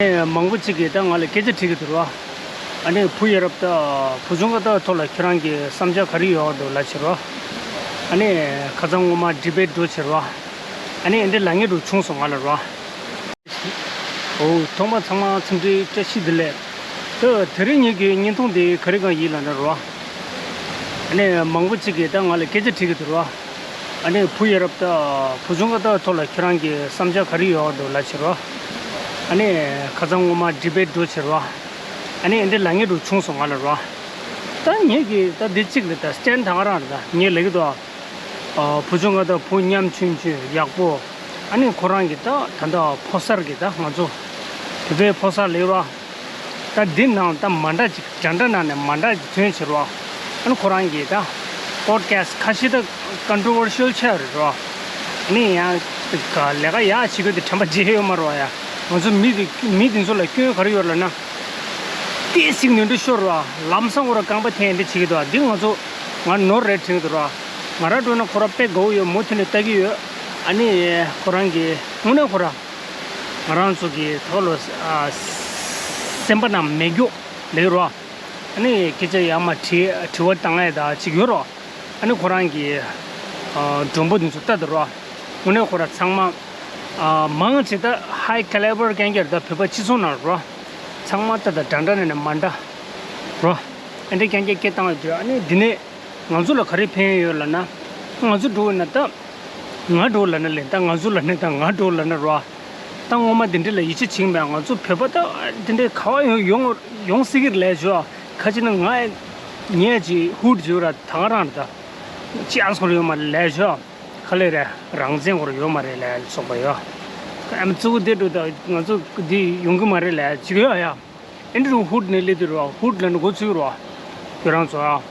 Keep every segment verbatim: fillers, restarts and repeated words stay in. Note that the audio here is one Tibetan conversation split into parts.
ཨ་ནི་མང་པོ་ཅིག་གིས་ད་ང་ལ་སྐད་ཆ་དྲིས་ཀྱི་འདུག་ར། ཨ་ནི་བུ་ཡ་རབས་ད་བུ་ཆུང་ཁ་ད་ཐོག་ལ་ཁྱོད་རང་གི་བསམ་འཆར་ག་རེ་ཡོད་འདུག་ལབ་བྱས་ར། ཨ་ནི་ཁ་སང་སྔོན་མ་ཌི་བེཊ་འགྲོ་བྱས་ར། ཨ་ནི་འདི་ལབ་མཁན་འདྲ་བྱུང་སོང་ང་ལ་ར། འོ། ཐོག་མ་ཚང་མ་འཚམས་འདྲི་བཀྲ་ཤིས་བདེ་ལེགས། ད་དེ་རིང་ངེད་ཀྱི་བརྙན་ཐུང་འདི་ག་རེ་གང་ཡིན་ལབ་ན་ར། ཨ་ནི་མང་པོ་ཅིག་གིས་ད་ང་ལ་སྐད་ཆ་དྲིས་ཀྱི་འདུག་ར། ཨ་ནི་བུ་ཡ་རབས་ད་བུ་ཆུང་ཁ་ད་ཐོག་ལ་ཁྱོད་རང་གི་བསམ་འཆར་ག་རེ་ཡོད་འདུག་ལབ་བྱས་ར། ཨ་ནི་ཁ་སང་སྔོན་མ་ཌི་བེཊ་འགྲོ་བྱས་ར། ཨ་ནི་འདི་ལབ་མཁན་འདྲ་བྱུང་སོང་ང་ལ་ར། ད་ངེད་ཀྱི་ད་འདི་གཅིག་རེད། ད་སི་ཊེན་ཌི་ད་ག་རང་རེད། ད་ངས་ལབ་ཀྱི་འདུག་ཨ། བུ་ཆུང་ཁ་ད་བུ་ཉམ་ཆུང་ཆུང་ཡག་པོ། ཨ་ནི་ཁོ་རང་གི་ད་ད་ལྟ་ཕོ་གསར་གྱི་ད་ང་ཚོ་བོད་པའི་ཕོ་གསར་ལབ་ར། ད་འདི་ནང་ད་མ་འདྲ་ཅིག་འདྲ་འདྲ་ནང་ནས་མ་འདྲ་ཅིག་ཐོན་བྱས་ར། ཨ་ནི་ཁོ་རང་གི་ད་པོ་ཌི་ཁ་སི་ཊི་ཁ་ཤས་ད་ཀོན་ཊོ་བར་ཤལ་ཆགས་རེད་ར། ཨ་ནི་ཡང་ལས་ཀ་ཡག་བྱེད་དགོས་དེ་དྲན་པ་བརྗེད་ཡོད་མ་རེད་བ་ཡ། ང་ཚོ་མི་དེ་མི་དེ་ཚོ་ལ་སྐྱོན་ག་རེ་ཡོད་ལབ་ན། ཏོག་ཙམ་ནོར་འཁྲུལ་ཤོར་བ། ལམ་སང་ཁོ་ར་རྐང་པ་འཐེན་འདི་བྱེད་ཀྱི་འདུག་འདི་ང་ཚོ་ང་ནོར་རེད་དྲན་གྱི་འདུག་ར། ང་རང་འགྲོ་ན་ཁོ་ར་དཔེ་དགའ་བོ་ཡོད། མུ་མཐུད་ནས་ལྟ་གི་ཡོད། ཨ་ནི་ཁོ་རང་གི་དངོས་གནས་ཁོ་ར་ང་རང་ཚོ་གི་ཐོག་ལ་ཨ་སེམས་པ་ནང་མེད་རྒྱུ་ལེགས་ར། ཨ་ནི་སྐད་ཆ་ཡག་མ་དྲི་དྲི་བ་བཏང་ཡ་ད་ཅིག་ཡོད་ར། ཨ་ནི་ཁོ་རང་གི་ཨ་མགྲོན་པོ་འདི་ཚོ་ལྟ་འདུག་ར། དངོས་གནས་ཁོ་ར་ཚང་མ་ཨ་མང་ཆེ་ད་ཧའི་ཁ་ལི་བར་རྐྱང་རྐྱང་རེད། ད་བོད་པ་སྤྱི་ཚོགས་ནང་ར། ཚང་མ་ད་ད་འདྲ་འདྲ་ནས་ནས་མ་འདྲ་ར། ཨ་འདྲ་རྐྱང་རྐྱང་སྐད་བཏང་ཡོད་དུས། ཨ་ནི་འདི་ནས་ང་ཚོ་ལ་ག་རེ་ཕན་ཡོན་ཡོད་ལབ་ན། ང་ཚོ་འགྲོ་འོས་ན་ད་ང་འགྲོ་ལབ་ན་ལེ། ད་ང་ཚོ་ལབ་ན་ད་ང་འགྲོ་ལབ་ན་ར། ད་སྔོན་མ་འདི་འདྲ་ལ་ཡིད་ཆེས་བྱེད་མེད། ང་ཚོ་བོད་པ་ད་འདི་འདྲའི་ག་བ་ཡོང་ཡོང་ཡོང་སྲིད་ཀྱི་རེད་ལབ་ཞུ། ཁ་ཅིག་ན་ང་ངས་ཅིག་ཧུད་བརྗོད་ར་ད་ག་རང་རེད། ད་ཅི་ཨ་སོང་ཡོད་མ་རེད་ལབ་ཞུ། ག་ལེ་རེད། རང་བཙན་སྐོར་ཡོད་མ་རེད་ལབ་སོགས་པ་ཡོད། ཨ་མ་གཙོ་བོ་དེ་འགྲོ་ད་ང་ཚོ་འདི་ཡོང་གི་མ་རེད་ལབ་ཅིག་ཡོད་ཡ། ཨེ་འདྲ་རུ་ཧུད་ནས་སླེབས་དུས་ར། ཧུད་ལ་ནི་འགོ་ཚུགས་ར། ཁྱོད་རང་ཚོ་ཨ།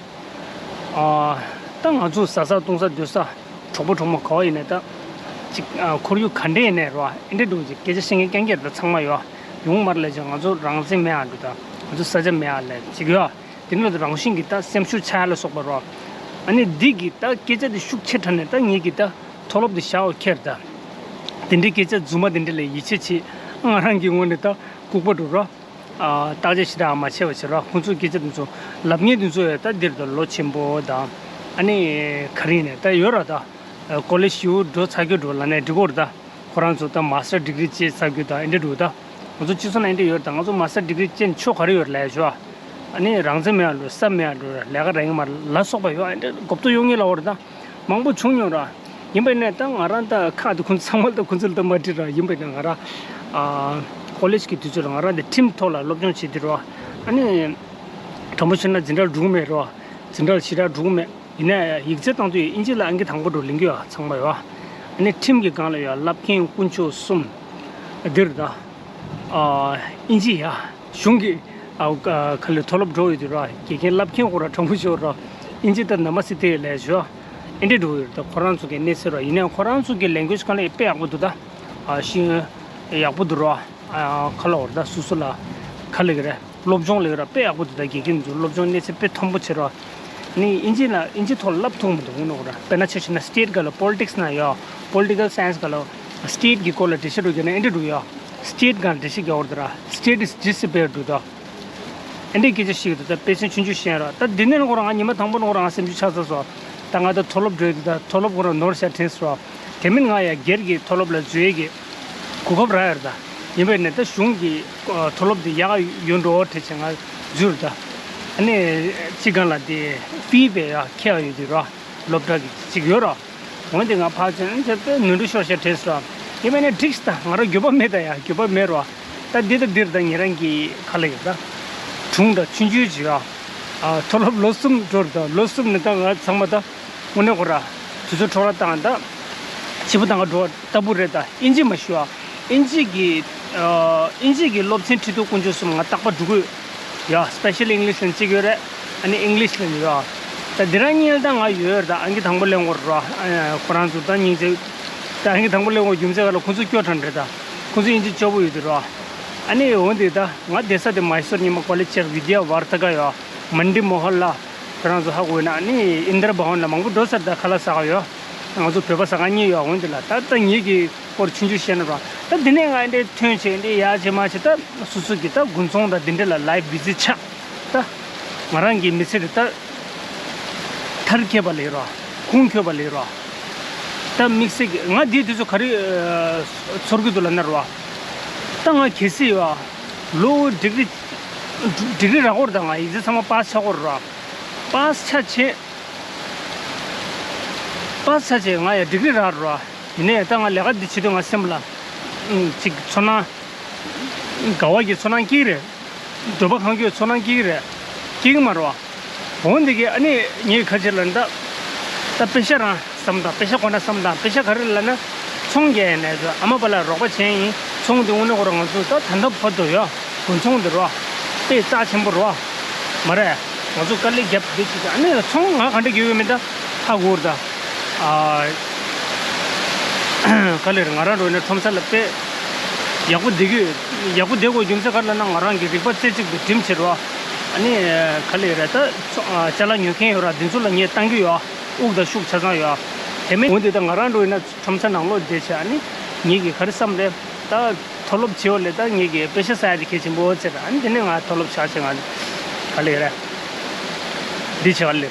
ཨ་ད་ང་ཚོ་ཟ་ས་བཏུང་ས་སྡོད་ས་གྲོགས་པོ་གྲོགས་མོ་ག་བ་ཡིན་ནའི་ད་ཅིག་ཨ་ཁོར་ཡུག་ག་འདྲ་ཡིན་ནའི་ར། ཨེ་འདྲ་འགྲོ་ཅིག་སྐད་ཆ་བཤད་མཁན་རྐྱང་རྐྱང་ད་ཚང་མ་ཡོད། ཡོང་མ་རེད་ལབ་ཅིག་ང་ཚོ་རང་བཙན་མེད་ཨ་འགྲོ། ད་ང་ཚོ་ས་ཆ་མེད་ཨ་ལབ་ཅིག་ཡོད། དེ་ནི་ལ་རང་བཞིན་གྱིས་ད་སེམས་ཤུགས་ཆག་ཡ་ལ་སོགས་པ་ར། ཨ་ནི་འདི་གི་ད་སྐད་ཆ་འདི་ཤུགས་ཆེ་དྲགས་ནས་ད་ངེད་ཀྱི་ད་མཐོ་སློབ་འདི་བཞག་འོ་ཁྱེར་ད། དེ་འདྲའི་སྐད་ཆ་རྫུན་མ་དེ་འདྲ་ལ་ཡིད་ཆེས་བྱེད། ང་རང་གི་ངོས་ནས་ད་ལྐུགས་པ་འགྲོ་ར། ཨ་བརྟག་དཔྱད་ཞེ་དྲག་མ་བྱས་པ་བྱེད་ར། ཁོང་ཚོའི་སྐད་ཆ་དེ་ཚོ་ལབ་མཁན་དེ་ཚོ་ཡང་ད་འདིར་ད་ལོ་ཆེན་པོ་དང་། ཨ་ནི་ག་རེ་ཡིན་ནའི་ད་ཡོད་ར། ད་ཀོ་ལེ་ཇི་ཞིག་འགྲོ་ཚར་རྒྱུ་འགྲོ་ལབ་ནའི་འགྲིག་གི་རེད་ད། ཁོ་རང་ཚོ་ད་མ་སི་ཊར་ཌི་གི་རི་བྱས་ཚར་རྒྱུ་དང་ཨེ་འདྲ་འདུག་ད་ང་ཚོ་སྤྱི་ཚོགས་ནང་ཨེ་འདྲ་ཡོད་རེད། ད་ང་ཚོ་མ་སི་ཊར་ཌི་གི་རི་བྱས་ནས་ཆོ་ག་རེ་ཡོད་རེད་ལབ་ཡ་ཞུ་ཨ། ཨ་ནི་རང་བཙན་མེད་ཡ་འགྲོ། ས་མེད་ཡ་འགྲོ། ལས་ཀ་རག་གི་མ་རེད་ལབ་སོགས་པ་ཡོད། ཨེ་འདྲ་མགོ་སྐོར་གཡོག་མཁན་ལབ་པ་རེད། ད་མང་པོ་བྱུང་མྱོང་ར། ཡིན་པ་ཡིན་ནའི་ད་ང་རང་ད་ཁག་དེ་ཁོང་ཚོ་ཚང་མ་ད་ཁོང་ཚོ་ལ་ད་མ་དྲིས་ར། ཡིན་པ་ཡིན་ན་ང་རང་ཨ་ཀོ་ལེ་ཇི་གི་དུས་ཚོད་ལ་ང་རང་དེ་ཁྲིམས་ཐོག་ལ་སློབ་སྦྱོང་བྱེད་དུས་ར། ཨ་ནི་དྲང་པོ་བཤད་ན་འཛིན་གྲྭ་འགྲོ་གི་མེད་ར། འཛིན་གྲྭ་ཞེ་དྲག་འགྲོ་གི་མེད། ཡིན་ནའི་ཡིག་ཚད་བཏང་དུས་ཨིན་ཇི་ལ་ཨང་ཀི་དང་པོ་འགྲོ་ལེན་གྱི་ཡོད་ཚང་མ་ཡོད། ཨ་ནི་ཁྲིམས་ཀྱི་སྒང་ལ་ཡོད་བསླབ་མཁན་དཀོན་མཆོག་གསུམ། འདིར་ད་ཨ་ཨིན་ཇི་ཡ་གཞུང་གི་ཨ་ཨ་ག་ལེ་མཐོ་སློབ་འགྲོ་ཡོད་དུས་ར། དགེ་རྒན་བསླབ་མཁན་ཁོ་ར་དྲང་པོ་ཤོད་ར། ཨིན་ཇི་ད་ན་མ་སི་ཏེ་ལས་ཞོ་ཨེ་འདྲ་འགྲོ་ཡོད། ད་ཁོ་རང་ཚོ་གི་གནས་ཚུལ་ར། ཡིན་ནའི་ཁོ་རང་ཚོ་གི་ལེང་གུ་ཡེ་ཇི་སྒང་ལ་དཔེ་ཡག་པོ་འདུག་ད་ཨ་ཤེས་ཡོན་ཡག་པོ་འདུག་ར། ཨ་ག་ལབ་དགོས་རེད། ད་སོ་སོ་ལ་ག་ལབ་ཀྱི་རེད། སློབ་སྦྱོང་ལབ་ཀྱི་རེད། དཔེ་ཡག་པོ་འདུག་ད་དགེ་རྒན་ཚོ་སློབ་སྦྱོང་གནས་ཚད་དཔེ་མཐོན་པོ་བྱེད་རོགས། ནི་ཨིན་ཇི་ལ་ཨིན་ཇི་ཐོག་ལ་བསླབ་ཐུབ་མི་འདུག་ནོ་ར། དཔེར་ན་ཆ་བཞག་ན་སི་ཊེཊ་སྒང་ལ་པོ་ལི་ཊིག་སི་ན་ཡོད། པོ་ལི་ཊི་ཀལ་སའེན་སི་སྒང་ལ་སི་ཊེཊ་གི་སྐོར་ལ་འགྲེལ་བཤད་འགྲོ་རྒྱུ་ན་ཨེ་འདྲ་འགྲོ་ཡོད། སི་ཊེཊ་སྒང་ལ་འགྲེལ་བཤད་རྒྱག་དགོས་རེད་ད་ར། State is disappear འདུག་ད། ཨེ་འདྲའི་སྐད་ཆ་ཞིག་འདུག་ད་དཔེ་མཚོན་ཆུང་ཆུང་བཤད་ར། ད་འདི་ནས་ཁོ་རང་ང་ཉི་མ་དང་པོ་ནས་ཁོ་རང་སེམས་ཤུགས་ཆག་ཚར་སོང་། ད་ང་ད་མཐོ་སློབ་འགྲོ་ཡི་འདུག་ད་མཐོ་སློབ་ཁོ་རང་ནོར་ཤ་དྲན་སོང་། དེ་མིན་ང་ཡ་སྒེར་གྱི་མཐོ་སློབ་ལ་འཛུལ་ཡས་ཀྱི་གོ་སྐབས་རག་ཡོད་རེད་ད། ཡིན་པས་ནས་ད་གཞུང་གི་ཨ་མཐོ་སློབ་དེ་ཡག་ཡོད་འགྲོ་བ་དྲན་བྱས་ང་འཛུལ་རེད་ད། ཨ་ནི་སྤྱི་སྒང་ལ་དེ་ཕི་བས་ཡ་ཁྱེར་ཡོད་དུས་ར། སློབ་གྲྭ་གི་ཅིག་ཡོད་ར། འོན་ཏེ་ང་ཕར་ཕྱིན་ཚེ་དཔེ་ནོར་འཁྲུལ་ཤོར་ཤག་དྲན་སོང་། ཡིན་པས་ནས་འགྲིགས་ད་ང་རང་འགྱོད་པ་མེད་ད་ཡ། འགྱོད་པ་མེད་རོ། ད་འདི་ད་འདིར་ད་ཉེ་རང་གི་ཁ་ལ་ཡོད་ད། དྲུང་ད་ཆུང་ཆུང་ཅིག་ཡ། ཨ་མཐོ་སློབ་ལོ་གསུམ་འགྲོ་རེད་ད། ལོ་གསུམ་ནས་ད་ང་ཚང་མ་ད་དངོས་གནས་ཁོ་ར་དུས་ཚོད་འཕྲོ་བརླག་བཏང་ད། ཕྱི་པོ་ད་ང་འགྲོ་བ་ལྟ་བུ་རེད་ད། ཨིན་ཇི་མ་ཞུ་ཨ། ཨིན་ཇི་གི་ཨ་ཨིན་ཇི་གི་སློབ་ཚན་ཁྲིད་དུས་དཀོན་མཆོག་གསུམ་ང་རྟག་པར་འགྲོ་དགོས། ཡ་སི་པེ་ཤལ་ཨིང་ལིཤ་ལབ་ཅིག་ཡོད་རེད། ཨ་ནི་ཨིང་ལིཤ་ལབ་ཡོད། ད་འདི་རང་གཉིས་ལ་ད་ང་ཡོད་རེད། ད་ཨང་ཀི་དང་པོ་ལེན་དགོས་རེད། ཨ་ཁོ་རང་ཚོ་ད་སྙིང་རྗེ། ད་ཨང་ཀི་དང་པོ་ལེན་དགོས་རྒྱུ་མཚན་ག་ལ་ཁོ་ཚོ་སྐྱོ་དྲགས་རེད་ད། ཁོ་ཚོ་ཨིན་ཇི་སྐྱོ་པོ་ཡོད་དུས་རེད། ཨ་ནི་འོན་ཏེ་ད་ང་བསྡད་ས་དེ་མའི་སོར་ཉི་མ་ཀོ་ལེ་ཇི་ཆེར་བི་དི་ཡ་ཝར་ཐ་ཀ་ཡོད། མན་ཌི་མོ་ཧན་ལ། ཁྱོད་རང་ཚོ་ཧ་གོ་ཡོད་ན་ཨ་ནི་ཨིན་དར་བྷ་ཝན་ལ་མང་པོ་འགྲོ་ས་རེད་ད། ཁ་ལག་ཟ་ག་ཡོད། ང་ཚོ་བོད་པ་ཟ་ཁང་གཉིས་ཡོད། འོན་ཏེ་ལ་ད་ལྟ་ངེད་ཀྱི་སྐོར་ཆུང་ཆུང་བཤད་ན་ར། ད་འདི་ནས་ང་འདྲའི་ཐོན་བྱས་འདི་ཡག་བྱེད་མ་བྱེད། ད་སོ་སོ་གི་ད་དགུན་ཚོང་དང་འདི་འདྲ་ལ་ལའིབ་བི་ཛི་ཆགས། ད་ང་རང་གི་མི་ཚེ་རེད། ད་མཐར་འཁྱོལ་བ་ལས་རོགས། ཁུངས་འཁྱོལ་བ་ལས་རོགས། ད་དམིགས་བསལ་གྱི་ང་འདིའི་དུས་ཚོད་ག་རེ་ཚོར་གྱི་འདུག་ལབ་ན་རོགས། ད་ང་གལ་སྲིད་ཡོད་ལོ་ཌིག་རི་ཌིག་རི་རག་གོ་ར། ད་ང་ཡིག་ཚད་ཚང་མ་པཱ་སི་ཆགས་གོ་ར། པཱ་སི་ཆགས་བྱས། པཱ་སི་ཆགས་བྱས་ང་ཡང་ཌིག་རི་རག་ར། ཡིན་ནའི་ད་ང་ལས་ཀ་འདི་བྱེད་དུས་ང་སེམས་ལ་ཨུམ་ཅིག་ཚོར་སྣང་། དགའ་བ་གི་ཚོར་སྣང་སྐྱེ་གི་རེད། འདོད་པ་ཁེངས་སྐྱུང་ཚོར་སྣང་སྐྱེ་གི་རེད། སྐྱེ་གི་མ་རེད་བ། འོ་འདི་གི་ཨ་ནི་ངས་ཁ་ཕྱིར་ལ་ད་ད་པེ་ཤ་རང་བསམ་དང་། པེ་ཤ་ཁོ་ན་བསམ་དང་། པེ་ཤ་ག་རེ་ལབ་ན་ཚོང་རྒྱག་ཡིན་ནའི་ཚོ་ཨ་མ་པ་ལགས་རོགས་པ་བྱས་ཡིན། ཚོང་འདི་དངོས་གནས་ཁོ་རང་ང་ཚོ་ད་ད་ལྟ་བར་དུ་ཡོད། དགུན་ཚོང་འདི་རོ། དཔེ་རྩ་ཆེན་པོ་རོ། མ་རེད། ང་ཚོ་དཀའ་ལས་རྒྱབ་འདི་བྱེད་ཀྱི། ཨ་ནི་ཚོང་ང་ག་འདྲ་རྒྱག་ཡོད་མེད་ད་ཧ་གོ་ར་ད། ཨ། དཀའ་ལས་རེད། ང་རང་འགྲོ་ནས་ཁྲོམ་ས་ལ་དཔེ་ཡག་པོ་བསྡད་ཀྱི་ཡོད། ཡག་པོ་བསྡད་དགོས་རྒྱུ་མཚན་ག་རེ་ལབ་ན་ང་རང་གི་རིག་པ་རྩེ་གཅིག་ཏུ་སྒྲིམ་བྱེད་རོ། ཨ་ནི་ག་ལས་རེད་ད། ཚོ་ཨ་ཅ་ལག་ཉོ་མཁན་ཡོད་ར། འདི་ཚོ་ལ་ངས་བཏང་གི་ཡོད། དབུགས་དང་ཤུགས་ཆ་ཚང་ཡོད། དེ་མིན་འོན་ཏེ་ད་ང་རང་འགྲོ་ཡིན་ན་ཁྲོམ་ས་ནང་ལོགས་བསྡད་བྱས། ཨ་ནི་ངེད་ཀྱིས་ག་རེ་བསམ་རེད་ད། མཐོ་སློབ་བྱེད་འོ་ལས་ད་ངེད་ཀྱིས་པེ་ཤ་ཟ་ཡ་དེ་གལ་ཆེན་པོ་ཟེར། ཨ་ནི་དེ་ནས་ང་མཐོ་སློབ་བྱ་བྱེད། ང་ག་ལས་རེད། འདི་བྱེད་པ་ལས།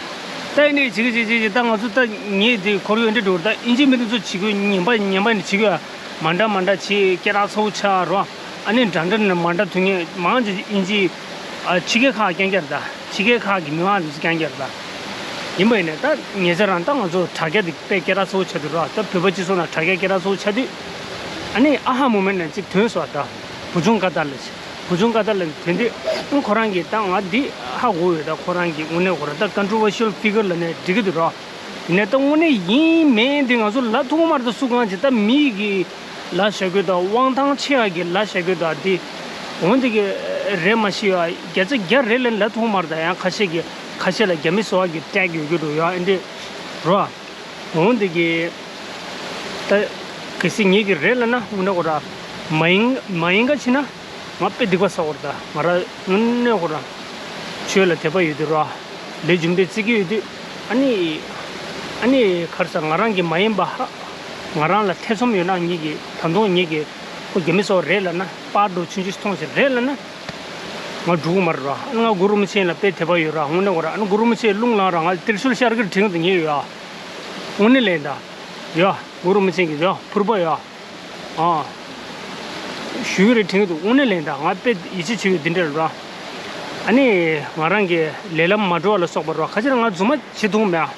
ད་ཨ་ནི་བྱེད་ཀྱི་བྱེད་ཀྱི་བྱེད་ཀྱི་ད་ང་ཚོ་ད་ངེད་དེ་ཁོར་ཡུག་འདི་འགྲོ་ད་ཨིན་ཇི་མི་དེ་ཚོ་བྱེད་དགོས། ངན་པ་ངན་པ་ནི་བྱེད་དགོས། མ་འདྲ་མ་འདྲ་བྱེད། སྐད་གྲགས་ཚ་བོ་ཆགས་རོ། ཨ་ནི་འདྲ་འདྲ་ནི་མ་འདྲ་དུས་ངས་མང་ཆེ་ཨིན་ཇི་ཨ་ཕྱི་རྒྱལ་ཁག་རྐྱང་རྐྱང་རེད་ད། ཕྱི་རྒྱལ་ཁག་གི་མི་མང་དེ་ཚོ་རྐྱང་རྐྱང་རེད་ད། ཡིན་པ་ཡིན་ནའི་ད་ཉེ་ཆར་རང་ད་ང་ཚོ་དྲ་རྒྱ་དེ་དཔེ་སྐད་གྲགས་ཚ་བོ་ཆགས་དུས་རོ། ད་བོད་པ་སྤྱི་ཚོགས་ནང་དྲ་རྒྱ་སྐད་གྲགས་ཚ་བོ་ཆགས་དུས། ཨ་ནི་ཨ་ཧ་མུ་མེན་ནས་ཅིག་ཐོན་སོང་ད། བུ་ཆུང་ཀ་ཏ་ལ། བུ་ཆུང་ཀ་ཏ་ལ་ཐོན་དུས་ཨ་ཁོ་རང་གིས་ད་ང་འདི་ཧ་གོ་ཡོད། ད་ཁོ་རང་གིས་དངོས་གནས་ཁོ་རང་ད་ཀོན་ཊོ་བར་ཤལ་ཕི་གར་ལབ་ནས་འགྲིག་གི་འདུག་རོ། ཡིན་ནའི་ད་དངོས་གནས་ཡིན་མིན་འདི་ང་ཚོ་ལབ་ཐུབ་ཀྱི་མ་རེད། ད་སུ་གང་ཅིག་ད་མི་གིས་ལབ་བཞག་གི་འདུག་ད། དབང་ཐང་ཆེ་བ་གིས་ལབ་བཞག་གི་འདུག་ད་འདི་འོ་འདི་གི་རེད་མ་ཤེས་ཡ། བརྒྱ་ཆ་བརྒྱ་རེད་ལབ་ལབ་ཐུབ་ཀྱི་མ་རེད། ད་ཡང་ཁ་ཤས་ཀྱིས་ཁ་ཤས་ལ་རྒྱ་མི་བཟོ་བ་གི་ཊེག་ཡོད་ཀྱི་འདུག་ཡ། ཨེ་འདྲ་རོ། འོ་འདི་གི་ད་གལ་སྲིད་ངེད་ཀྱི་རེད་ལབ་ན་དངོས་གནས་ཁོ་ར་མ་ཡིན་མ་ཡིན་ག་ཕྱིན་ན་ང་དཔེ་སྡིག་པ་བསགས་པ་རེད། ད་ང་ར་དངོས་གནས་ཁོ་ར་ཆོས་ལ་དད་པ་ཡོད་དུས་ར། ལས་རྒྱུ་འབྲས་བརྩི་གི་ཡོད་དུས། ཨ་ནི་ཨ་ནི་ག་རེ་ཟེར། ང་རང་གི་མ་ཡིན་པ་ཧ། ང་རང་ལ་ཐེ་ཚོམ་ཡོད་ན་ངེད་ཀྱི་ད་དུང་ངེད་ཀྱི་ཁོ་རྒྱ་མི་བཟོ་བ་རེད་ལབ་ན། པར་འདྲ་ཆུང་ཆུང་ཞིག་མཐོང་ཞིག་རེད་ལབ་ན། ང་འགྲོ་གི་མ་རེད་ར། ཨ་ནི་ང་གུ་རུ་རིན་པོ་ཆེ་ལ་དཔེ་དད་པ་ཡོད་ར། དངོས་གནས་ཁོ་ར། ཨ་ནི་གུ་རུ་རིན་པོ་ཆེའི་རླུང་ལངས་ར་ང་ཏིར་ཤུལ་ཤར་གིར་དྲན་གི་འདུག་ངེས་ཡོད་ཨ། དངོས་གནས་ལན་ད། ཡོད། གུ་རུ་རིན་པོ་ཆེ་གི་ཡོད། ཕུར་པ་ཡོད། ཨ། ཞུ་གི་རེད་དྲན་གི་འདུག་དངོས་གནས་ལན་ད། ང་དཔེ་ཡིད་ཆེས་བྱེད་ཡོད་འདི་འདྲ་ར། ཨ་ནི་ང་རང་གི་ལས་ལམ་མ་འགྲོ་བ་ལ་སོགས་པ་ར། ཁ་ཤས་ང་རྫུན་མ་བྱེད་ཐུབ་མེད་ཨ།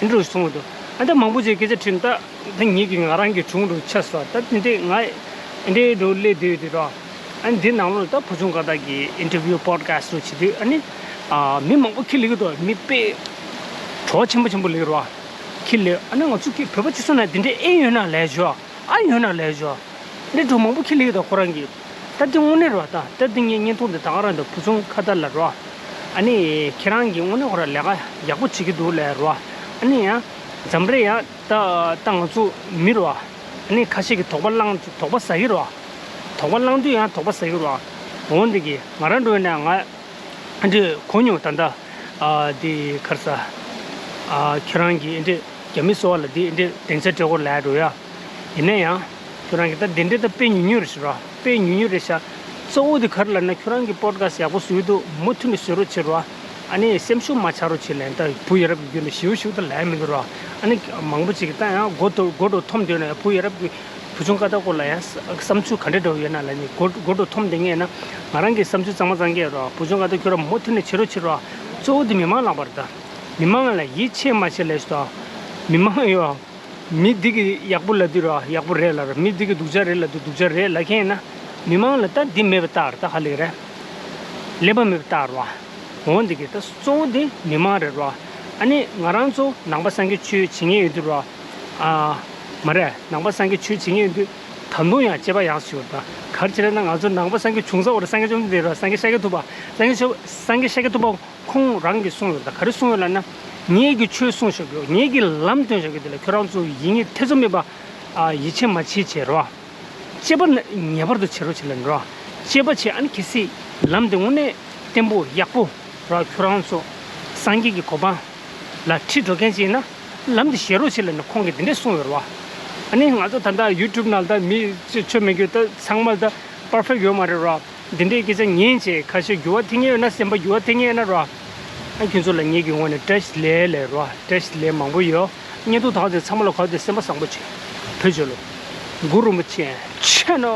ཨེ་འདྲ་གསུངས་འདུག་ཨ་ད་མང་པོ་ཅིག་སྐད་ཆ་དྲིས་ད། ད་ངེད་ཀྱི་ང་རང་གི་དྲུང་དུ་ཆགས་སོང་། ད་དེ་འདྲས་ང་ཨེ་འདྲས་འགྲོ་སླེབས་དུས་དེ་རོ། ཨ་ནི་འདི་ནང་ལོགས་ད་བུ་ཆུང་ཀ་ཏ་གི་ཨིན་ཊར་བིའུ་པོ་ཌི་ཁ་སི་ཊི་རུ་བྱེད་དུས་ཨ་ནི་ཨ་མི་མང་པོ་ཁྱི་ལེགས་འདུག་མི་དཔེ་བྲོ་བ་ཆེན་པོ་ཆེན་པོ་ལེགས་རོ། ཁྱི་ལེགས། ཨ་ནི་ང་ཚོ་ཁྱི་བོད་པ་སྤྱི་ཚོགས་ནང་དེ་འདྲས་ཨེ་ཡོད་ན་ལས་ཞོ། ཨ་ཡོད་ན་ལས་ཞོ། འདི་འགྲོ་མང་པོ་ཁྱི་ལེགས་འདུག་ཁོ་རང་གི། ད་འདི་དངོས་གནས་རོ། ད་ད་འདི་ངའི་བརྙན་ཐུང་འདི་ད་ག་རང་འདུག་བུ་ཆུང་ཁ་ཏ་ལ་རོ། ཨ་ནི་ཁྱེད་རང་གིས་དངོས་གནས་ཁོ་ར་ལས་ཀ་ཡག་པོ་བྱེད་ཀྱི་འདུག་ལས་རོ། ཨ་ནི་ཡང་འཛམ་རེ་ཡང་ད་ད་ང་ཚོ་མི་རོ། ཨ་ནི་ཁ་ཤས་ཀྱིས་དོགས་པ་བསླངས། དོགས་པ་ཟ་གི་རོ། དོགས་པ་བསླངས་དུས་ཡང་དོགས་པ་ཟ་གི་རོ། འོ་འདི་གི་ང་རང་འགྲོ་ཡིན་ན་ང་འདི་གོ་མྱོང་ད་ལྟ། ཨ་འདི་ག་རེ་ཟ། ཨ་ཁྱེད་རང་གིས་འདི་རྒྱ་མི་བཟོ་བ་ལ་འདི་འདི་སྡིངས་ཆ་སྤྲད་སྐོར་ལབ་འགྲོ་ཡ། ཡིན་ན་ཡང་ཁྱོད་རང་གིས་ད་འདི་འདྲའི་ད་དཔེ་ཉུང་ཉུང་རེད་ཤག་ར། དཔེ་ཉུང་ཉུང་རེད་ཤག་གཙོ་བོ་དེ་ག་རེ་ལབ་ན་ཁྱོད་རང་གི་པོ་ཌི་ཁ་སི་ཊི་ཡག་པོ་བཟོས་འདུག་མུ་མཐུད་ནས་བཟོ་རོགས་བྱེད་རོགས། ཨ་ནི་སེམས་ཤུགས་མ་ཆག་རོགས་བྱེད་ལབ་ཡིན། ད་བུ་ཡ་རབས་ཀྱི་རྒྱུད་ནས་ཞིའུ་ཞིའུ་ད་ལབ་ཡ་མི་འདུག་རོགས། ཨ་ནི་མང་པོ་ཅིག་གིས་ད་ཡང་མགོ་འདོགས་མགོ་འདོགས་འཐོམ་སྡོད་ན་ཡང་བུ་ཡ་རབས་ཀྱི་བུ་ཆུང་ཀ་ཏ་སྐོར་ལ་ཡང་བསམ་ཚུལ་ག་འདྲ་འདྲ་བོ་ཡོད་ན་ལབ་ནས་མགོ་མགོ་འདོགས་འཐོམ་བསྡད་མཁན་ཡིན་ན་ང་རང་གི་བསམ་ཚུལ་གཙང་མ་གཙང་རྐྱང་རོགས། བུ་ཆུང་ཀ་ཏ་ཁྱོད་རང་མུ་མཐུད་ནས་བྱེད་རོགས་བྱེད་རོགས། གཙོ་བོ་དེ་མི་མང་ལངས་པ་རེད་ད། མི་མང་ལ་ཡིད་ཆེས་མ་བྱེད་ལས་ཤོག་མི་མང་ཡོད། མི་འདི་གི་ཡག་པོ་ལབ་དུས་ར་ཡག་པོ་རེད་ལབ་ར། མི་འདི་གི་སྡུག་ཅག་རེད་ལབ་དུས་སྡུག་ཅག་རེད་ལབ་མཁན་ཡིན་ན། མི་མང་ལ་ད་འདི་མེད་པ་རྟགས་རེད། ད་ཧ་ལས་རེད། ཀླད་པ་མེད་པ་རྟགས་རེད་བ། འོ་འདི་གི་ད་གཙོ་བོ་འདི་མི་མང་རེད་ར། ཨ་ནི་ང་རང་ཚོ་ནང་པ་སངས་རྒྱས་ཆོས་བྱེད་མཁན་ཡོད་དུས་ར། ཨ། མ་རེད། ནང་པ་སངས་རྒྱས་ཆོས་བྱེད་མཁན་ཡོད་དུས་ད་དུང་ཡང་དཔྱད་པ་ཡག་ཞིག་ཡོད་ད། ག་རེ་བྱས་ན་ང་ཚོ་ནང་པ་སངས་རྒྱས་བྱུང་ས་འོ་ར་སངས་རྒྱས་བཅོམ་ལྡན་འདས་ར། སངས་རྒྱས་ཤཱཀྱ་ཐུབ་པ། སངས་རྒྱས་ཆོས་སངས་རྒྱས་ཤཱཀྱ་ཐུབ་པ། ཁོང་རང་གིས་གསུངས་ཡོད་ད། ག་རེ་གསུངས་ཡོད་ལབ་ན། ངེད་ཀྱི་ཆོས་གསུངས་བཞག་གི་ཡོད། ངེད་ཀྱི་ལམ་སྟོན་བཞག་གི་དེ་ལ་ཁྱོད་རང་ཚོ་ཡིད་གཉིས་ཐེ་ཚོམ་མེད་པ། ཨ། ཡིད་ཆེས་མ་བྱེད་བྱེད་རོགས། དཔྱད་པ་ངེས་པར་དུ་བྱེད་རོགས་བྱེད་ལབ་རོགས། དཔྱད་པ་བྱེད། ཨ་ནི་གལ་སྲིད་ལམ་དེ་དངོས་གནས་བརྟན་པོ་ཡག་པོ་རོགས། ཁྱོད་རང་ཚོ་སངས་རྒྱས་ཀྱི་གོ་འཕང་ལ་ཁྲིད་འགྲོ་མཁན་ཅིག་ཡིན་ན་ལམ་དེ་བཞེས་རོགས་བྱེད་ལབ་ནས་ཁོང་གིས་དེ་འདྲས་གསུངས་ཡོད་རོགས། ཨ་ནི་ང་ཚོ་ད་ལྟ་ཡུ་ཊུབ་ནང་ད་མི་ཆོས་མི་དགོས་ད་ཚང་མ་ད་པར་ཕེག་ཡོད་མ་རེད་རོ། འདི་འདྲའི་སྐད་ཆ་ཉན་བྱས་ཁ་ཤས་འགྱུར་བ་ཐེབས་ངེས་ཡོད་ན་སེམས་པ་འགྱུར་བ་ཐེབས་ངེས་ཡོད་ན་རོ། ཨ་ཁྱོད་ཚོ་ལ་ངེད་ཀྱི་ངོས་ནས་བཀྲ་ཤིས་བདེ་ལེགས་རོ། བཀྲ་ཤིས་བདེ་ལེགས་མང་པོ་ཡོད། བརྙན་ཐུང་དག་ཚང་མ་ལ་གོ་བདེ་སེམས་པ་བཟང་པོ་བྱེད། བོད་ཆོས་ལོ། གུ་རུ་རིན་པོ་ཆེ་ཆེ་ནོ།